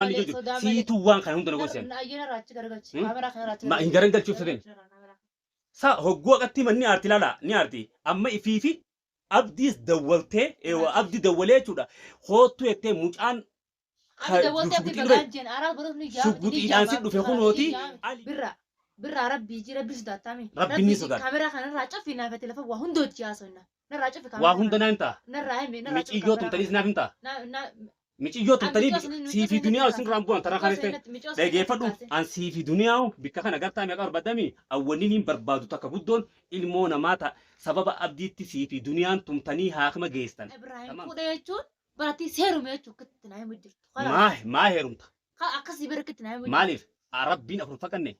Malee ijoo jiru. sodaa malee. Siituu waan kana hunda na goosisan. Ayyana irraa achi garagalchi. Hmm? Kaameraa kana irraa achi Ma hin garagalchi. garagalchuuf sadeen. Kaameraa. Sa hogguu aqatti manni aarti laala ni aarti. Amma ifii fi abdiis dawwaltee eewa abdi dawwalee jechuudha. Hoottu jettee mucaan Abdi dawwaltee abdi shugguxii bagaan dhufe. jeen araa godhuuf ni jaamti ni Shugguxiidhaan jaama si abdi dhufe karaa ni kunooti. jaamti. Ali. Birraa birraa rabbii ji rabbii sodaataami. Rabbi Rabbii ni ji sodaata. kaameraa kanarraa cufi naaf ati lafa waa hunda hojii haasofna. Narraa cufi Waa kaameraa hunda kana. naan ta'a. Narraa himi narraa cufi Miciyyoo kaameraa tumtaniis kana. naaf hin ta'a. Na na Miciyyoo an tumtanii micoo sanii micoo sii fi sanii natti duniyaa isin kaase. irraan bu'an taraa Micoo kan sanii ta'e. natti micoo sanii natti Dhageeffadhu kaase. an sii fi duniyaa bikka kana gartaa meeqa barbaadami awwanni niin barbaadu takka guddoon ilmoo namaa ta'a sababa abdiitti sii fi duniyaan tumtanii haakima geestan. Ibrahim Tamam. fuudhee jechuun baratii seerume jechuun akkatti naa himu jirtu. Kalaas. Maa maa heerumta? Akkasii bira akkatti naa himu jirtu. Maaliif? Rabbiin afur faqanne.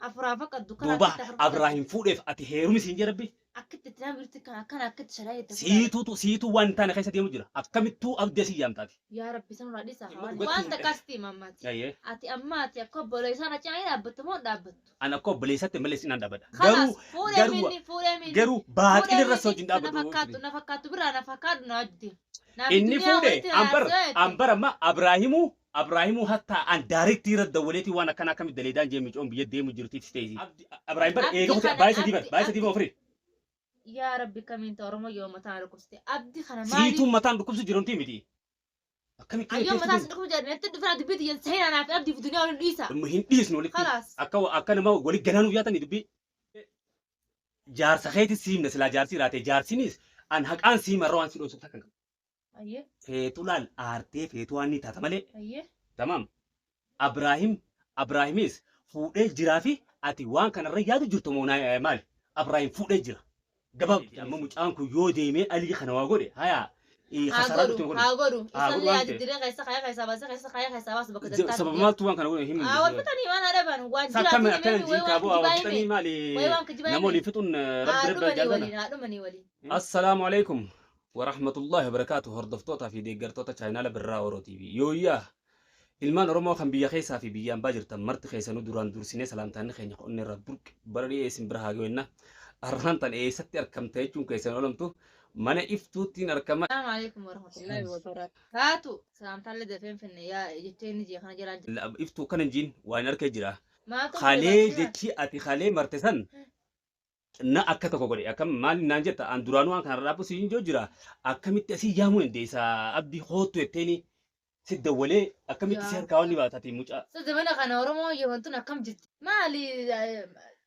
Afuraa faqaddu kana Duuba akkitti afur faqaddu. Abraahim fuudheef ati heerumi siin jee Rabbi. Akkitti itti nama jirti kan akkana akkitti shalaa jette fuudhaa. Siituutu siituu waan hin taane keessa deemu jira. Akkamittuu abdii asii yaamtaati. Yaa Rabbi sanurraa dhiisaa Dhimma hawaan. dhugatti Waan hin takkaa sitti hima ammaati. Ayyee. Ati ammaati akka obboleessaa na cinaa dhaabbattu moo hin dhaabbattu? An akka obboleessatti malee sinaan dhaabbadha. Kalaas Garuu fuudhee garuu minni fuudhee minni garuu fuudhee baaxil irra minni wajjin na dhaabbadhu. fakkaattu na fakkaattu biraa na fakkaadhu na wajjin. Naaf Inni duniyaa fuudhe walitti ambar naasoo jette. ambar amma Abraahimuu Abraahimuu hatta an daarektii irra dawwaleetii waan akkana akkamitti daleedaan jee micoon biyya deemu jirti teesi. Abraahim bar Abdi eega kute kana baay'ee sadii bar abdi baay'ee sadii abdi ofiri. Yaa Rabbi kamiin ta'a Oromoo yoo mataan dhukkubsite abdi kana maaliif Siituun mataan dhukkubsu jiru miti. Akkamitti Ayyoo teessu mataa deemu? sin dhukkubu jedhe natti dhufee dubbii tiyyan seenaa naaf abdii fi duniyaa waliin dhiisa. Hin dhiisnu walitti. Kalaas. Akka akka nama wali ganaanuuf yaatanii dubbii. Jaarsa keetis siimna silaa jaarsi jiraate jaarsinis an haqaan siima irra waan si dhoofsu takka hin qabu. Ayyee. Feetu laal aartee feetu waan ni taata malee. Ayyee. Tamaam. Abraahim Abraahimis fuudhee jiraa fi ati waan kanarra yaadu jirtu moo maali? Abraahim fuudhee jira. Gabaabdi amma mucaan kun yoo deemee alii kana waa godhe hayaa Haa kasaraa godhu dhufte godhe. haa godhu Haa godhu isallee waan haa ta'e. diddiree keessa kaayee keessaa baasee keessa kaayee keessaa baasu bakka dantaa Sababa fidee. maaltu waan kana godhe hin Haa wal fixanii waan haa dhaban waan Sakkame jiraatiin akkana himee wayi jiin waan kaaboo kijibaa wal hime fixanii maali wayi waan kijibaa nama hime. waliin fixuun Haa rabbi rabbi dhumanii jaallatana. waliin haa dhumanii waliin. Assalaamu alaikum warahmatullahi wabarakaatu hordoftoota fi deeggartoota chaayinaala Birraa Oro TV. Yooyyaa ilmaan Oromoo kan biyya keessaa fi biyya ambaa jirtan marti keessanuu duraan dursinee salaamtaanni keenya qonni irraa burqe bara dhiyee isin bira haa ga'enna. Arraan tan eessatti arkamta jechuun keessan olamtu mana iftuuttiin argama. Assalamu alaikum warahmatullahi wabarakatuh. Salaamtaallee dafee finne yaa jettee inni jee kana jalaan jira. Iftuu kana hin waan harkee jira. Maaltu Kalee jechi ati kalee marte san na akka tokko godhe akkam maali naan jetta an duraanuu waan kanarra dhaabbu siin joo jira akkamitti asii yaamuu dandeessa abdii hoottu jetteeni si dawwalee akkamitti si harkaa waan ni baatati mucaa. Sa zamana kana Oromoo yeewwan akkam jirti? Maali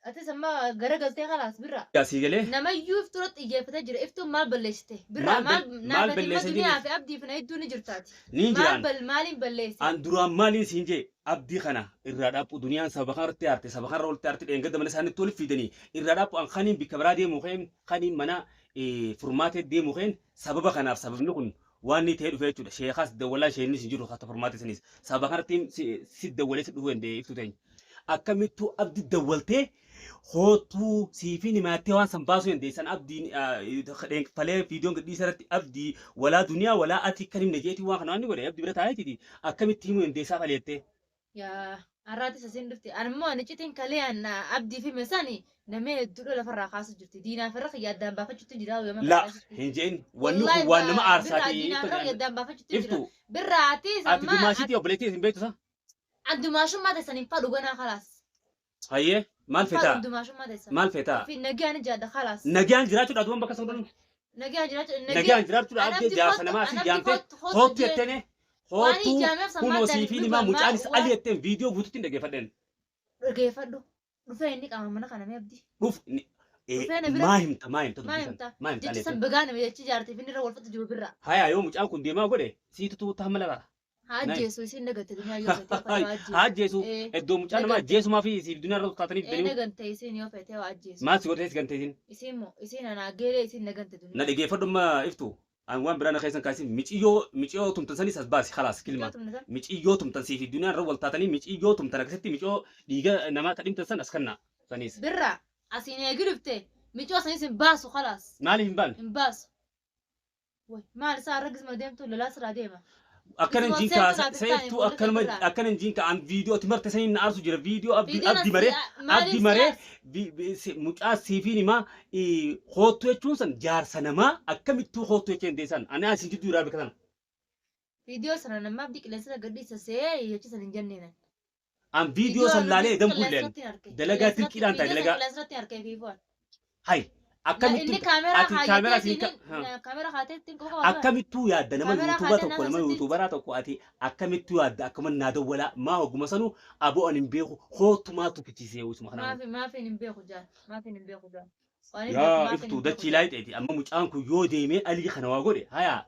atis amma garagaltee kalaas birra. Yaa sii galee. Namayyuu iftuu irratti xiyyeeffatee jira. Iftuun maal balleessite? Birraa Maal maal maal naaf ati balleessa duniyaa jiru? fi abdii fi na hedduu ni jirtaati. Niin Maal jiraan. bal maaliin balleesse? An duraan maaliin siin jee abdii kana irraa dhaaphu duniyaan sababa kanarratti aarte saba kanarra walitti aarte dheengadda mana isaaniitti walitti fidanii irraa dhaaphu an kaniin bikka biraa deemu keen kaniin mana furmaatee deemu keen sababa kanaaf sababni kun waan ni ta'ee dhufe jechuudha. Sheekaas dawwalaa isheenis hin jiru hatta furmaatee sanis sababa kanarratti si dawwalee si dhufuu danda'e ibsu teenya. Akkamittuu abdi dawwaltee hootuu siifi nimaattee waan san baasuu dandeessan abdiin falee viidiyoon gadhiisa irratti abdii walaa duniyaa walaa ati kan himne jeetii waan kana waan ni godhe abdii bira taa'eetiiti akkamitti himuu dandeessaa faleettee. Yaa har'aatis asiin dhufte. Ani immoo ani citiin kalee an abdii fi mesani namee hedduudha lafarraa kaasu jirti. Diinaa fi rakka yaaddaan baafachuutti jira yoo La hin je'in wanni kun waan nama Birraa aarsaati. diinaa fi rakka yaaddaan baafachuutti jira. Iftu Birraatis ati amma dumaashiitii obboleettii hin beektu sa? Addumaashummaa teessan hin fadhu ganaa kalaas. Hayyee maal Hin fadhu feetaa? addumaashummaa teessan. Maal feetaa? Fi nagaan ijaadha kalaas. Nagaan jiraachuudha duban bakka sana Nagaan jiraachuu nagaan jiraachuudha An abdii abdii jaarsa kottu namaa an si abdii jaamte kottu kottu hoottu jee jettene waan hoottu ijaameef kunoo sammaa siifii dhaan himaa mucaanis waan ali jetteen viidiyoo guututti hin dhaggeeffadheen. Dhageeffadhu. Dhufee inni qaama mana kana mee abdii. Dhuf Dhufee na bira maa himta maa himta maa dubbisan himta maa himta jechi aleette. san bagaa nama jechi jaartiif inni irra wal fixu jiru birra. Haya yoo mucaan kun deemaa godhe siitu tuuta hamma lafa. Haa Nai. ajjeesu isiin dagatte duniyaa yoo feetee uffata haa ajjeesu. Haa ajjeesu Ee iddoo mucaa nama dagatte. ajjeesumaa fi siif duniyaa irra taataniif Ee daniu nagante isiin yoo feetee haa ajjeesu. maal si godhee si ganteetiin. Isiin moo isiin anaa geelee isiin nagante Na duniyaa. dhageeffadhu amma iftu an waan biraa na keessan kaasin miciyyoo miciyyoo tumtan sanis as baasi khalaas Micoo kilma tumne san. miciyyoo tumtan siif duniyaa irra wal taatanii miciyyoo tumtan akkasitti micoo dhiiga namaa kadhimtan san as kannaa sanis. Birra asiin eegi dhufte micoo sanis hin baasu khalaas. Maaliif hin baane? Hin baasu. Way maal isaa har'a gisma deemtu lolaa siraa deema. Akkana Gisuma hin seentu kaasa naaf hin taane seeftuu fuula kee akkanuma biraa. akkana hin kaan viidiyoo ati marte saniin na aarsu jira viidiyoo abdi Viidiyoon abdi as maree abdi maaliif si maree aarsa? mucaa siifiin himaa hoottu jechuun san jaarsa namaa akkamittuu hoottu jechuu dandeessan ani asin jidduu irraa beekatan. Viidiyoo sana nama abdii qilleensa gadhiisa see jecha san hin jenneen. An viidiyoo san laalee edan bulleen dalagaa tirqiidhaan taa'e dalagaa. Qilleensarratti harkee fiifuun. Hay Inni akkamittuu kaameraa ati kaameraa siin kaameraa haateetiin qofa akkamittuu yaadda nama Kaameraa yuutuuba haatee tokko nama nama yuutuubaraa tokko ati akkamittuu yaadda akkuma naa dawwalaa maa hogguma sanuu aboo ani hin beeku hootumaatu fichiisee usuma kanaan. Maafi maafiin hin beeku jaal maafiin hin beeku jaal. Waan hin beeku Yaa maafiin iftuu hin beeku dachii jaal. laayixeeti amma mucaan kun yoo deemee alii kana waa godhe hayaa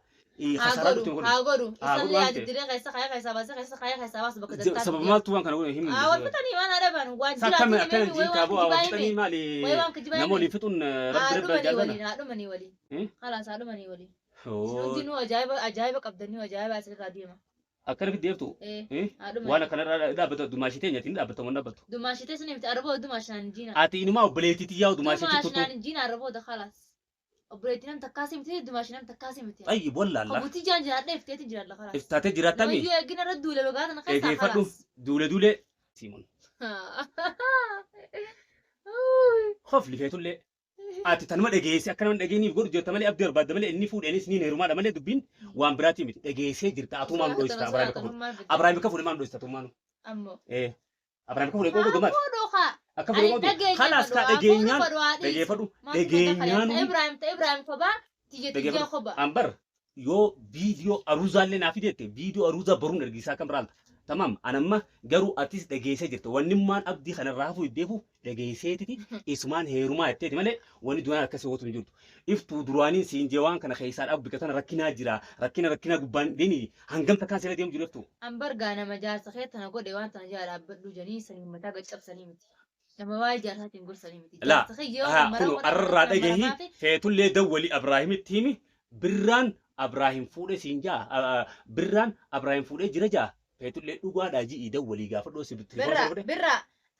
Haa kasaraa godhu dhufte godhe. haa godhu Haa godhu isallee waan haa ta'eef. diddiree keessa kaayee keessaa baasee keessa kaayee keessaa baasu bakka dantaa Sababa fidee. maaltu waan kana godhe hin Haa wal fixanii waan haadha waan Sakkame jiraatu akkana himee wayi jiin waan kaaboo kijibaa hawwatanii hime maali wayi waan kijibaa nama hime. waliin fixuun Haa rabbi rabbi dhumanii jaallatana. waliin haa dhumanii waliin. Eh? Khalaas haa dhumanii waliin. Isin Oo, hundinuu ajaa'iba ajaa'iba qabdanii ajaa'iba asirraa deema. Akkana fiddeeftu Ee eh? haa Waan dhumanii. akkanarraa dhaabbatu dumaashitee nyaatiin dhaabbatamu hin dhaabbatu. Dumaashitee sun himte arboo dumaashinaan hin jiina. Ati inumaa obboleettiitii yaa'u dumaashitee tuttu. Dumaashinaan hin jiina arbooda khalaas. Obboleettii nam takkaasii miti dumaashinaan takkaasii miti. Xayyib wallaalla. Kabutii jaan jiraadha ifteetiin jiraadha khalaas. Iftaatee jiraattami Namayyuu eegina irra duule bagaa tana keessaa eegeeffadhu khalaas. duule duule. Simon. Hofli feetullee. Ati tanuma dhageessee akka nama dhageeniif godhu jirta malee abdii barbaadda malee inni fuudheenis ni heerumaadha malee dubbiin waan biraatii miti dhageessee jirta atumaan dho'ista Abrahaam akka fuudhe. Abrahaam akka fuudhe maal dho'ista atumaan? Ammoo. Eh. Abrahaam akka fuudhe qooduu gamaati. Fuudhu haa. Akka Ani fuudhe qooduu. dhageenye Khalaas fadhu kaa haa fuudhu dhageenyaan fadhu haa dhiisu. dhageeffadhu Maaltu mata kaleessa dhageenyaan Ibrahim ta'e Ibrahim kophaa tiyya tiyyaa dhageeffadhu. kophaa. Ambar yoo viidiyoo aruuzaallee naa fideette viidiyoo aruuzaa baruun ergisaa kan biraalta. Tamaam anamma garuu atis dhageessee jirta wannimmaan abdii kanarraa hafuu iddeefu dhageesseetiti isumaan heerumaa jetteeti malee wanni duraan akkasii hootu hin jirtu. Iftuu duraaniin siin jee waan kana keessaa dhabu bika tana rakkinaa jira rakkina rakkina gubbaan deemi hangam takkaan sirra deemu jiru iftuu. An bargaa nama jaarsa kee tana godhe waan tana jala dhaabbadhu janii sanii mataa gaccabsanii miti. Nama waa'ee jaarsaatiin gorsanii miti. Laa Jaarsa kee yoo kan maraa kunu godhe arraa kan dhagahi maramaa fi feetullee dawwali Abrahaamitti himi birraan Abrahaam fuudhee siin jaa birraan Abrahaam fuudhee jira jaa feetullee dhugaadhaa ji'i dawwalii gaafadhoo si telefoona birra fuudhee. birra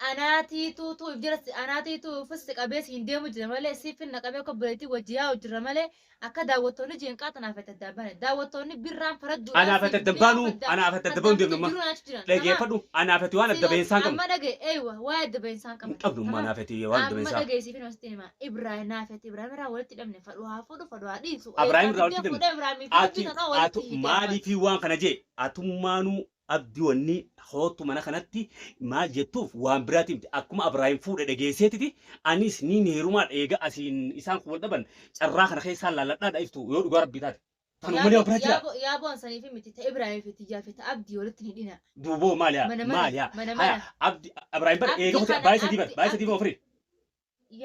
anaatiitu tu jira anaatiitu fussi qabee siin deemu jira malee siif finna qabee akka buleetii wajji yaa'u jira malee akka daawwattoonni jeenqaa tanaaf itti addaan baane daawwattoonni birraan faradduudhaan Anaaf siif adda duniyaa baanuu adda anaaf adda addaan baanuu fitu deemnu amma jiru naachi jiran tamaam dhageeffadhu anaaf ati waan adda sila beensaan qabnu amma dhage eeywa waa'ee adda beensaan hin qaban qabnu amma tamaam anaaf ati waan adda amma beensaa. dhageessiif hin hojjetin hima Ibraahim naafet Ibraahim irraa walitti hidhamne fadhu haa fuudhu fadhu haa dhiisu Abrahaam eessaa irraa walitti fiddee hidhamne. fuudhee Ibraahimii fi Ati dubbii sanaa walitti atu hiite ammas. maaliifii waan kana jee atummaanuu abdii wanni hoottu mana kanatti maal jettuuf waan biraati miti akkuma Abrahaam fuudhe dhageesseetiti anis niin heerumaa eega asiin isaan kun wal dhaban carraa kana keessaa laalladhaa iftu yoo dhugaa rabbii taate. Tanuma malee waan biraa jira. Yaaboon saniif miti ta Ibraahim fi tiyyaa fi ta Abdii walitti hin hidhina. Duuboo maal yaa Mana mana maal yaa mana haya mana. abdi Abrahaam bar eega Abdii kute kana baay'ee sadii bar abdi baay'ee sadii abdi moo afurii.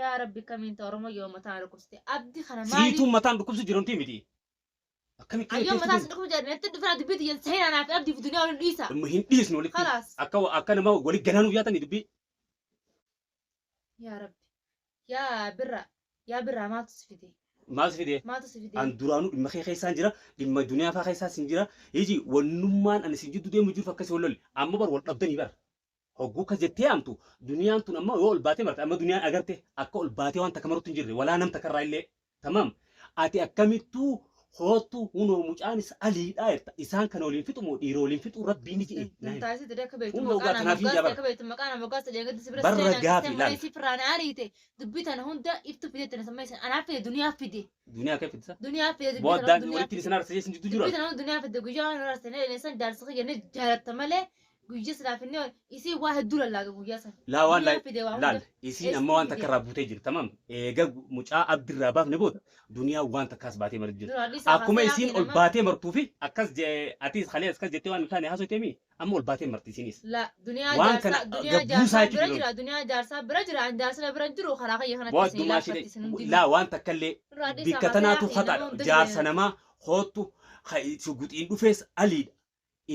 yaa rabbi kamiin ta Oromoo yoo mataan dhukkubsite abdi kana maaliif Siituun mataan dhukkubsu jiru miti. Akkamitti ayyoo teessu mataa deemu? sin dhukkubsu jedhanii natti dhufna dubbii tiyyan seenaa naaf abdii fi duniyaa waliin dhiisa. Hin dhiisnu walitti Khalaas akka akka nama walitti ganaanuuf yaatanii dubbii. yaa rabbi yaa birra yaa birra maaltu si fide Maal si fide? maaltu si fide An duraanuu dhimma kee keessaan jira dhimma duniyaa faa keessaas hin jira iji wannummaan ani sin jidduu deemu jiruuf akkasii wal lolli amma bar wal dhabdanii bar hogguu kas jettee amtu duniyaan tun amma yoo ol baatee marte amma duniyaan agarte akka ol baatee waan takka marutti hin jirre walaa nam takka irraa illee tamaam ati akkamittuu hoottu hunoo mucaanis aliidhaa jirta isaan kana waliin fixu moo dhiira waliin fixu rabbiin ni je'e naa hima. Taasise akka beektu Hunoo maqaa gaa nama tanaaf hin moggaase jabar akka beektu maqaa nama moggaase deeggarti si bira barra seenaan gaafi sistee laal malee si firaan ariite dubbii tana hunda iftu fide tana samma isin anaa fide duniyaa fide duniyaa akka fidisa duniyaa fide dubbii boo tana hunda addaan duniyaa walitti fide isin arsisee isin jidduu dubbii jiran tana hunda duniyaa fide guyyaa waan raasanii dheeressan jaarsa kiyya ni jaalatta malee guyyaa silaaf inni isii waa hedduu lallaaga guyyaa san laa waan duniyaa fide waa laal hunda isiin amma eessitu waan takka fide irraa buutee jirti tamam eega mucaa abdirraa baafne booda duniyaa waan takkaas baatee marti jirti duraan dhiisaa akkuma kaasee isiin hafi ol nama baatee martuu fi akkas atis kalee akkas jettee waan hin taane haasofteemi amma ol baatee marti isiinis la duniyaa waan jaarsaa kana duniyaa gabbuusaa jaarsaa jechuudha bira jiran jira duniyaa jaarsaa bira jira an jaarsana bira hin jiru karaa kiyya kanatti boo isin addumaa ishee laafatti isin hundinuu laa waan takka illee duraan dhiisaa bikka kaasee tanaatu hafi nama hataadha hunda jaarsa jireenya namaa hoottu shuguxiin dhufees aliidha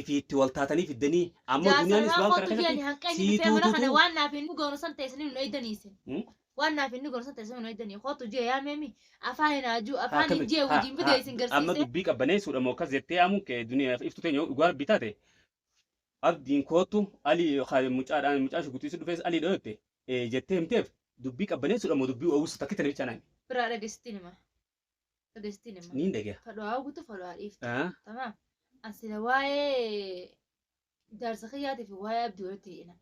ifiitti wal taatanii fiddanii amma jaarsa duniyaanis namaa waan kana kootu keessatti jedhani hanqinni dhufee siituu mana kana tutuu waan naaf hin goonu san ta'e isiniin nu eeydanii waan naaf hin goonu san ta'e isiniin nu eeydanii kootu jee yaa meemi afaan hin haajuu haa afaan hin kami jee haa wajjin fide haa isin amma garsiise dubbii qabbaneessuudha moo akkas jettee yaamuun kee duniyaaf iftu teenya dhugaa rabbii taate abdiin kootu alii yookaan mucaadhaan mucaa shuguxiisu dhufees alii dhoyotte jettee himteef dubbii qabbaneessuudha moo dubbii oowwisu takki tana bichaa naan biraa dhageessittiin hima dhageessittiin hima niin dhagaya. fadhaa guutu fadhaa dhiiftu tamaam asila waa'ee jaarsa kiyyaatii fi waa'ee abdii walitti hidhina.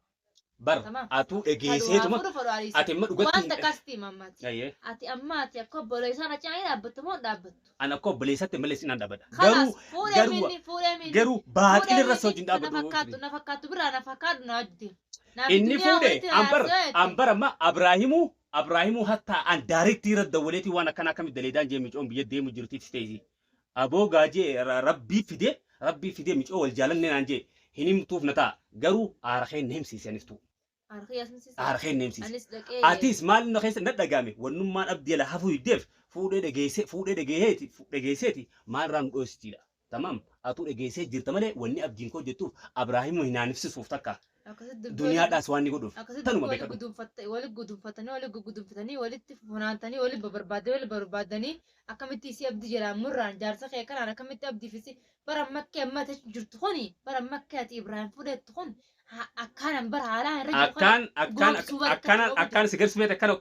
Bar Tamam. atuu Fadhu haa dhageesseetuma fuudhu fadhu haa dhiisu. ati amma dhugatti Waan hin takkaas hima ammaati. Ayyee. Ati ammaati akka obboleessaa na cinaa dhaabbattu moo hin dhaabbattu? An akka obboleessatti malee sinaan dhaabbadha. Kalaas Garuu fuudhee garuu minni fuudhee minni. garuu Fuudhee baaxil irra minni sochiin na dhaabbadhu. fakkaattu na fakkaattu biraa na fakkaadhu na wajjin. Naa fi Inni duniyaa fuudhe walitti ambar naasoo jette. ambar amma Abraahimuu Abraahimuu hattaa an daarektii irra dawwaleetii waan akkana akkamitti daleedaan jee micoon biyya deemu jirtiif teesi. Aboo gaajee rabbii fidee rabbii fidee micoo wal jaalanne naan jee hin himtuuf na ta'a. Garuu aarakeen na himsiise aniftuu. Harki asumsiisa. Aarakeen na himsiise. Anis dhaqee. Atis maal na keessa na dhagaame wannummaan abdii ala hafuu hiddeef fuudhee dhageessee fuudhee dhageesseeti dhageesseeti maal irraa nu dhoositiidha. Tamaam atuu dhageessee jirta malee wanni abdiin koo jettuuf Abraahimuu hin aanifsisuuf takka Akkasitti dubbii walitti duniyaadhaas waan ni godhuuf akkasitti tanuma dubbii walitti beekadhu. guduunfatte walitti guduunfatanii walitti guduunfatanii walitti funaantanii walitti barbaadanii walitti barbaadanii akkamitti isii abdii jedhaan murraan jaarsa kee kanaan akkamitti abdii fi bara makkee amma ati jirtu kuni bara makkee ati Ibraahim fudhattu kun akkaanan bara haalaan irra jiru kana Akkaan akkaan goomsuu bara akkaan akkatti oofu akkaan si garsiifate akkana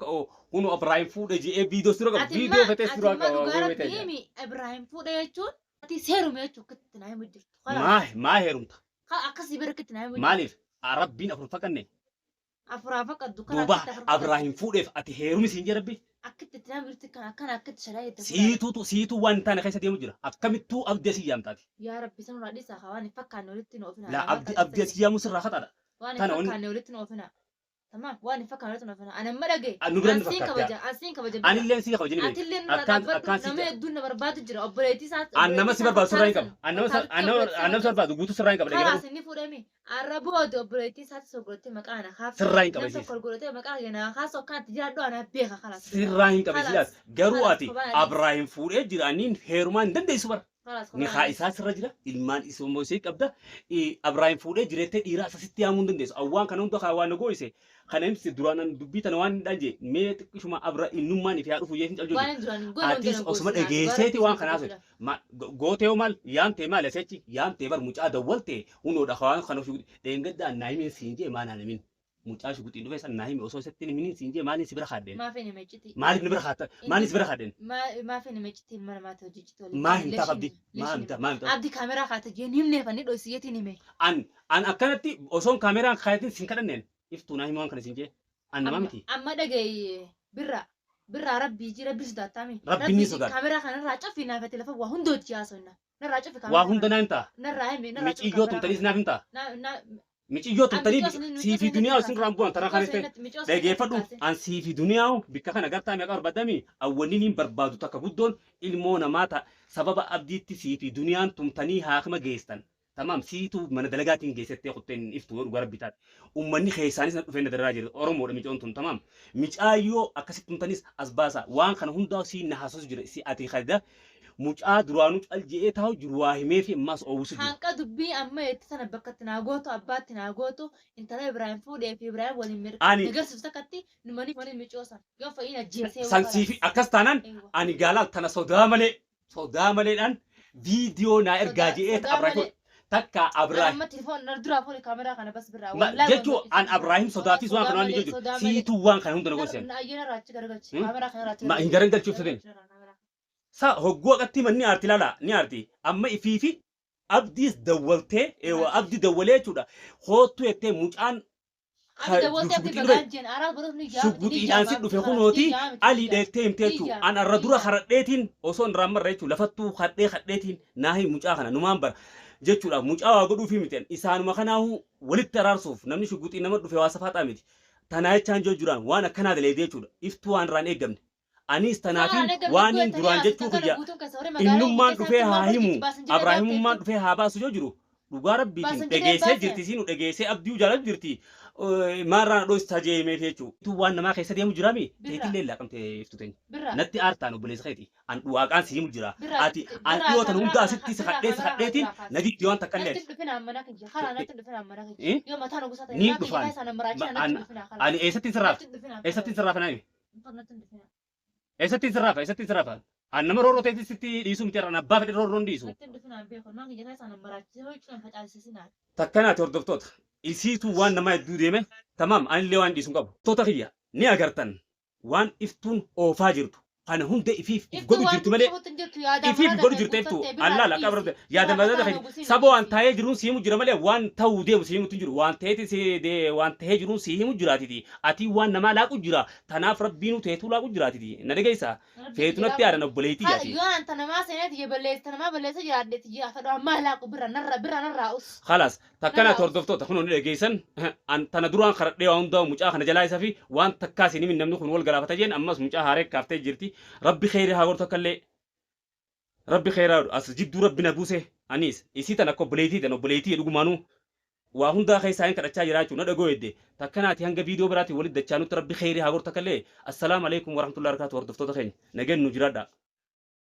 kunu Abraahim fuudhe je'ee viidiyoo sirra qaba Ati viidiyoo ma fetee ati sirra ma qaba dhugaa goomee rabbii ta'e. himi Ibraahim fuudhe jechuun ati seerume jechuun akkatti naa himu jirtu. Kalaas Maa maa heerumta akkasii bara akkatti naa himu jirtu. maaliif Rabbiin afur faqanne Afuraa faqaddu kana duuba akkatti afur faqaddu. Abraahim fuudheef ati heerumi siin jee rabbi. Akkatti itti naa jirtu kan akkana akkatti shalaa jette fuudhaa. Siituutu siituu waan hin taane keessa deemu jira. Akkamittuu abdii asii yaamtaati. Yaa Rabbi sanurraa dhiisaa haa waan hin fakkaanne walitti nu oofina. Laa Namaa abdii kan abdii asii yaamuu sirraa khataadha. waan hin Tana wanni fakkaanne walitti nu oofina. Tamaam waan hin fakkaanne walitti nu oofina. Ani amma dhagaye. nu bira ni Ansiin fakkaatti. kabaja ansiin kabaja bira. Anillee sii kabajani beeku. Atillee nurraa Akkaan dhaabbadhu akkaan nama si hedduun na barbaadu jira obboleettii isaa an nama obboleettii si isaa barbaadu sirraa hin fakkaatan qabu. An nama fakkaatutti an nama obboleettii an isaa nama si barbaadu guutuu sirraa hin qaba Kalaas dhaggeeffadhu. inni fuudhame arra booda obboleettii isaatti sogootee maqaa ana kaafte Sirraa hin nam qabasiis. tokko godhatee maqaa kee kaasu akkanatti jiraadhu ana beeka kalaas Sirraa hin qabasiis. kalaas Garuu kalaas ati kophaa na dhiisi Abraahim fuudhee jira anniin heerumaa hin dandeessu bara. kalaas kophaa Ni na haa dhiisi. isaa sirra jira ilmaan isoo isii qabda. Abraahim fuudhee jireettee dhiiraa asasitti yaamuu hin dandeessu. Awwaan kana hunda kaa waan na gooyise kana himsi duraan an dubbii tana waan hin dhanje mee xiqqishuma Abra innummaan ifi haa dhufu jee hin caljoju. Waan hin duraan hin goone Atis hunda na osuma goosina dhugaa dhageesseeti rabbii waan sana kanaa gochuudha. gootee hoo maal yaamtee maal asechi yaamtee bar mucaa dawwaltee hunoodha waan kana dheengaddaa naa himin siin jee maal naan himin mucaa shuguxiin dhufe san naa himi osoo isatti hin himiniin siin jee maaliin si bira kaadheen Maaf hin himechiti maaliif ni bira kaatta maaliin si bira kaadheen maaf hin himechiti ilma namaatti hojjechiti waliin maa ta'e hin taaf leeshin abdii maa leeshin hin taaf maa hin taaf abdi kaameraa kaate jeen himneef ani dhoosiyeetiin hime. an an akkanatti osoon kaameraan kaayatiin sin kadhanneen iftuu naa himi waan kana siin jee an namaa Amma miti amma dhagaye birra birraa rabbii ji rabbii sodaatami rabbiin ni rabbii ji sodaata kaameraa kanarraa cufi naafate lafa waa hunda hojii haasofna narraa cufi waa kaameraa hunda kana naa hin ta'a narraa himi narraa cufi miciyyoo kaameraa tumtaniis kana naaf hin ta'a na na miciyyoo an tumtanii micoo sanii micoo siifi sanii natti duniyaa isin kaase irraan bu'an tanaa micoo kana sanii natti micoo sanii natti dhageeffadhu kaase an siifi duniyaa bikka kana gartaa meeqa barbaadami awwanni hin barbaadu takka guddoon ilmoo namaa ta'a sababa abdiitti siifi duniyaan tumtanii haakima geestan tamaam siitu mana dalagaatiin geessettee kutteen iftu yoo dhugaa rabbi taate ummanni keessaanis na dhufee na dararaa jira oromoodha micoon tun tamaam micaayyoo akkasitti tumtanis as baasa waan kana hundaa sii na haasosu jira si ati kadida mucaa duraanuu cal je'ee taa'u jiru waa himee fi ammaas oowwisu jiru. Hanqa dubbii amma itti sana bakka itti naa gootu abbaatti naa gootu intala Ibraahim fuudhee fi Ibraahim waliin Ani nagarsiif takkatti numanii waliin micoosan yoo fa'iin ajjeesee san siifi akkas taanaan Eewwa. ani gaalaal tana sodaa malee sodaa maleedhaan viidiyoo naa ergaa Sodaa je'ee sodaa Abraahim malee takka an Abraahim amma telefoon na duraa fuudhe kaameraa kana bas birraa wallaahi jechuu waan an Abraahim sodaafis waan sodaa kana waan malee ijoo jiru sodaa malee siituu waan kana hunda na goosisan. ayyana irraa achi garagalchi Hmm? kaameraa kana irraa achi Ma hin garagalchi garagalchuuf fedhin. garagalchi irraa kaameraa. Sa hogguu aqatti manni aarti laala ni aarti amma ifiifi abdiis dawwaltee eewa abdi dawwalee jechuudha hoottu jettee mucaan Abdi dawwaltee abdi shuguxii dhufe bagaan jeen araa godhatu ni jaamti ni shuguxiidhaan jaama si abdi dhufe kalaas ni kunooti jaamti ni alii jaama dheettee himtee ni jechuudha jaama an arra ni dura jaama. karadheetiin osoo hin raammarra jechuudha lafattuu kadhee kadheetiin naa himi mucaa kana numaan bara jechuudha mucaa waa godhuufi miti isaanuma kanaahu walitti araarsuuf namni shuguxii nama dhufe waa safaaxaa miti tanaa jechaan jiru jiraan waan akkanaa daleedee jechuudha iftuu waan irraan eeggamne anis Saaraan tanaafiin eegamne waan hin guutuu duraan haasoftan jechuu kana kiyya guutuun keessa horii magaalaa guutuu innummaan keessatti dhufee maal haa himu hojjechi baasan jedhee gaafa Abraahimummaan iftu dhufee haa baasu yoo jiru dhugaa rabbiitiin baasan jedhee dhageessee baase. jirti isiinu dhageessee abdii jaalatu jirti maarraan dhoostaa jeemeef jechuu tu waan namaa keessa deemu jiraami Birraa teetillee laaqamtee iftu teenya birraa natti aartaan obboleessa keeti an waaqaan si himu jira birraa ati an birraa dhiyootan kaameraa hunda kana asitti si birraa kadhee si kaameraa kana kadheetiin duraa kaase. na diddi waan takka illee Natti dhufina mana kiyya karaa natti dhufina mana kiyya ati yoo mataan gosa ta'e niin mana kiyya dhufaan keessaa na maraachina natti dhufina karaa ani eessatti sirraafa natti dhufina eessatti sirraafa naa himi natti dhufina eessatti sirraafa eessatti sirraafa an nama roorroo ta'etti sitti dhiisuu miti irraan abbaa fedhe roorroon dhiisu. natti dhufina beeku mana kiyya keessaa na maraachise hojii facaasisina. Takkanaati hordoftoota isiitu waan namaa hedduu deeme tamaam anillee waan dhiisu hin qabu. Toota kiyya ni agartan waan iftuun oofaa jirtu Kana hunda ifiif if Iftu godhu waan jirti malee qabutti hin jirtu yaada ifiif muraasa godhu kee jirti iftu guuttattee birraa allaala akka dhiisi. barate yaada Birraa muraasa mataa kee nu gusin saba waan dhiisi. taa'ee jiruun si himu jira malee waan ta'uu deemu si himutu hin jiru waan ta'eeti si waan ta'ee jiruun si himu jiraatiti ati waan namaa laaqu jira tanaaf rabbiinuu teetuu laaqu jiraatiti na dhageessa Rabbi feetu natti jira. aadan obboleettii Ha jaati. yoo anta namaa seeneeti je balleessa namaa balleessa jiraadhe tiyya fedhu ammaa laaqu birra narra birra narraa us. Khalaas takkana Narraa us. hordoftoota kun ni dhageessan an tana duraan karadhee waan hundaa mucaa kana jalaa isaa fi waan takkaa isin himin namni kun wal galaafata jeen ammas mucaa haaree kaaftee jirti rabbi kheyri haa godhu takkallee rabbi kheyri haa godhu as jidduu rabbi na buuse anis isii tan akka obboleettii tan obboleettii dhugumaanuu waa hundaa keessaa hin kadhachaa jiraachuu na dhagoo hedde takkanaati hanga viidiyoo biraatiin walitti dachaanutti rabbi kheyri haa godhu takkallee assalaamu alaikum warahmatullahi wabarakatuh hordoftoota keenya nageen nu jiraadha.